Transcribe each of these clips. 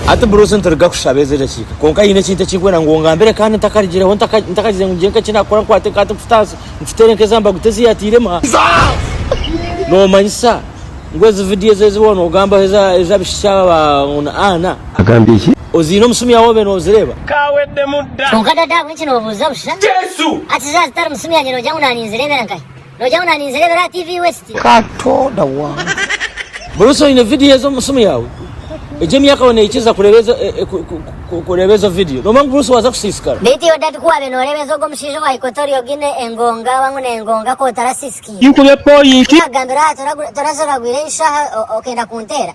Hati Bruce nituruga kushaba ezi edakiika kwonka haine ekintu ekinkwenda ngu ongambire kandi ntakarugireho ntakagizire ngu ngire nk'eki nakukora nkwate nkwate nfute ahansi nfutere nk'eza mbaguta ezi yatiiremu aha. Nomanyisa ngu ezi vidiyo ezi ezi waaba nogambaho ez'abaishiki aba ba ngu ni Anna Agambye ki? oziine omu simu yaawe obe nozireeba? Kaweddemu dda. Kwonka dada ahabw'enki noobuuza busha? Hati zaaba zitari mu simu yangye noogira ngu naaninzireebera nkahi? Noogira ngu naaninzireebera aha TV West? Katonda wange. Bruce oine vidiyo ezo omu simu yaawe? Egyo emyaka yoona neikiriza kureeba ezo kureeba ezo vidiyo? Noomanya ngu Bruce waaza kusiisikara? Beitu iwe dadi ku waabaire nooreeba ez'ogwo omushaija owa Equatorial Guinea engonga oba ngu n'engonga ku otarasiisikiire? Nkubye poyinti. Naakugambira aha toraza oragwire enshaho okenda kunteera?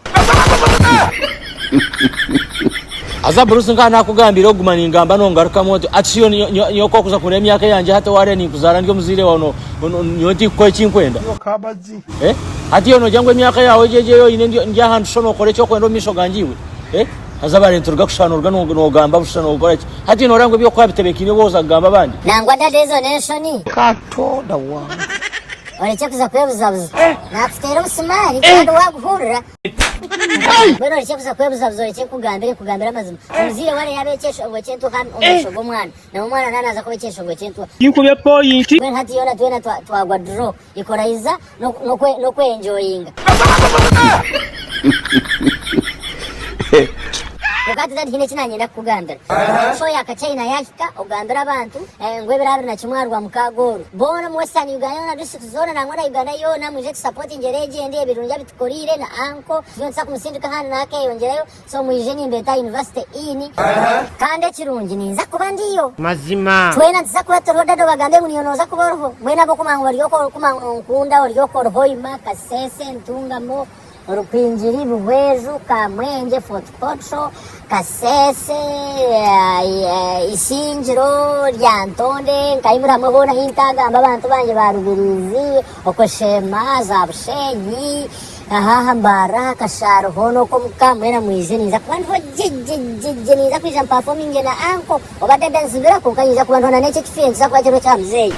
Haza Bruce nkaba nakugambiire okuguma ningamba nongarukamu oti ati shi nyowe ku orikuza kureeba emyaka eyangye hati owareeba ninkuzaara ndi omuzaire waawe nyowe tikukuha ekinkwenda? Eh? Hati iwe nogira ngu emyaka yaawe egyo egyo ei oine ndi aha ndusha nokora eki orikwenda omu maisho gangye iwe? Eh? Haza bare nituruga kushusha noruga nogamba busha nokora ki? Hati iwe noreeba ngu ebi orikukora bitebeekaine obu oza kugamba abandi? Nangwa dada ezo n'enshoni. Katonda wange. Orekye kuza kwebuzabuza. Nakuteera omusimaari kandi waaguhurira. Mbwenu orekye kuza kwebuzabuza orekye nkugambire nkugambire amazima. Omuzaire we yaaba ekyeshongo ky'entuuha omu maisho g'omwana, nawe omwana naaba naaza kuba ekyeshongo ky'entuuha. Nkubye poyinti. Mbwenu hati yoona twena twagwa draw, equalizer n'okwenjoyinga. Kwonka hati dadi haine eki naanyenda kukugambira. Show ya Kachina yaahika ogambire abantu ngu ebiro 21 aha Rwamukaaga oru, boona omu Western Uganda yoona, districts zoona nangwa na Uganda yoona mwije tusapotingye legend ebirungi abitukoriire na uncle turiyo nituza kumusindika ahandi nawe akeyongyerayo so mwije nimbeeta aha University Inn kandi ekirungi ninza kuba ndiyo. Mazima. Twena nituza kuba turiho dada obagambe ngu niiwe noza kuba oriho mbwenu ab'okumanya ngu bari okwo orikumanya ngu nonkunda ori okwo ori Hoima, Kasese, Ntungamo, Rukungiri, Buhweju, Kamwengye, Fort Portal, Kasese, Isingiro, Lyantonde, nkaimura hamwe hoona ahu ntagamba abantu bangye ba Rubirizi, okwo Sheema, za Bushenyi, aha Mbarara, aha Kashaari hoona okwo omuka mwena mwije ninza kuba ndiho gye gye gye gye ninza kwija mpafominge na anko oba dada nzibira kwonka ninza kuba ndiho na n'ekyo ekifiire nikiza kuba kiriho kya muzeeyi.